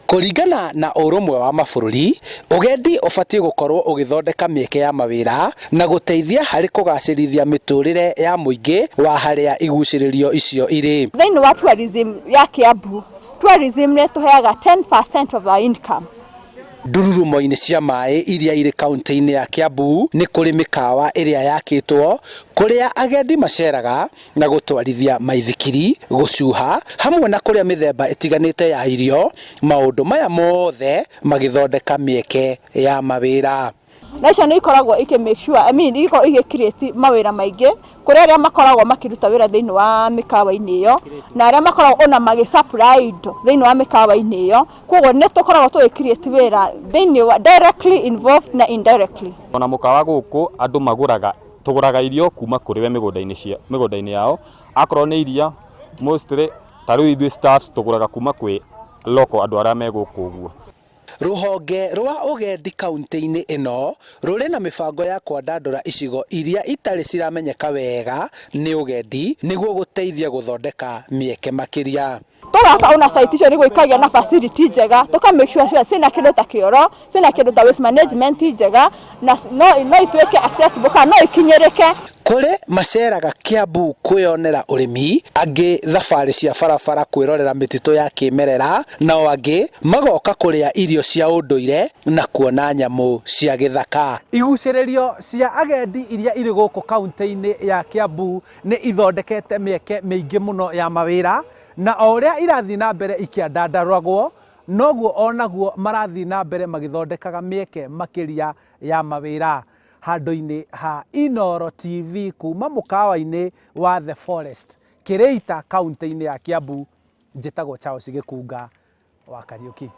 Kũringana na Ũrũmwe wa Mabũrũri, ũgendi ũbatiĩ gũkorwo ũgĩthondeka mĩeke ya mawĩra na gũteithia harĩ kũgacĩrithia mĩtũrĩre ya mũingĩ wa harĩa igucĩrĩrio icio irĩ. Thĩinĩ wa tourism ya Kiambu, tourism nĩ ĩtũheaga 10% of our income. Ndururumo-inĩ cia maĩ iria irĩ kaunti-inĩ ya Kiambu nĩ kũrĩ mĩkawa ĩrĩa yakĩtwo kũrĩa agendi maceraga na gũtwarithia maithikiri, gũcuha hamwe na kũrĩa mĩthemba ĩtiganĩte ya irio, maũndũ maya mothe magĩthondeka mĩeke ya mawĩra. Na icio nĩ ikoragwo ikĩ make sure, I mean, ikoragwo igĩ create mawĩra maingĩ kũrĩ arĩa makoragwo makĩruta wĩra thĩinĩ wa mĩkawa-inĩ ĩyo na arĩa makoragwo ona magĩ supply indo thĩinĩ wa mĩkawa-inĩ ĩyo. Koguo nĩ tũkoragwo tũgĩ create wĩra thĩinĩ wa directly involved na indirectly. Ona mũkawa gũkũ andũ magũraga tũgũraga irio kuma kũrĩ we mĩgũnda-inĩ cia mĩgũnda-inĩ yao akorwo nĩ iria mostly ta rĩu ithuĩ staffs tũgũraga kuma kwĩ local andũ arĩa me gũkũ ũguo. Rũhonge rwa ũgendi kaunti-inĩ ĩno rũrĩ na mĩbango ya kwandandũra icigo iria itarĩ ciramenyeka wega nĩ ũgendi nĩguo gũteithia gũthondeka mĩeke makĩria. Tũgaka ona site icio nĩguo ikagĩa na facility njega, tũka make sure ciĩna kĩndũ ta kĩoro, ciĩna kĩndũ ta waste management njega na no ituĩke accessible kana no ikinyĩrĩke. Kũrĩ maceraga Kiambu kwĩyonera ũrĩmi, angĩ thabarĩ cia barabara kwĩrorera mĩtitũ ya kĩmerera, nao angĩ magoka kũrĩa irio cia ũndũire na kuona nyamũ cia gĩthaka. Igucĩrĩrio cia agendi iria irĩ gũkũ kaunti-inĩ ya Kiambu nĩ ithondekete mĩeke mĩingĩ mũno ya mawĩra, na o ũrĩa irathiĩ na mbere ikĩandandarũragwo, noguo o naguo marathiĩ na mbere magĩthondekaga mĩeke makĩria ya mawĩra. Handũ-inĩ ha Inooro TV kuma mũkawa-inĩ wa The Forest, Kĩrĩita, kaunti-inĩ ya Kiambu, njĩtagwo Charles Gĩkunga wa Kariũki.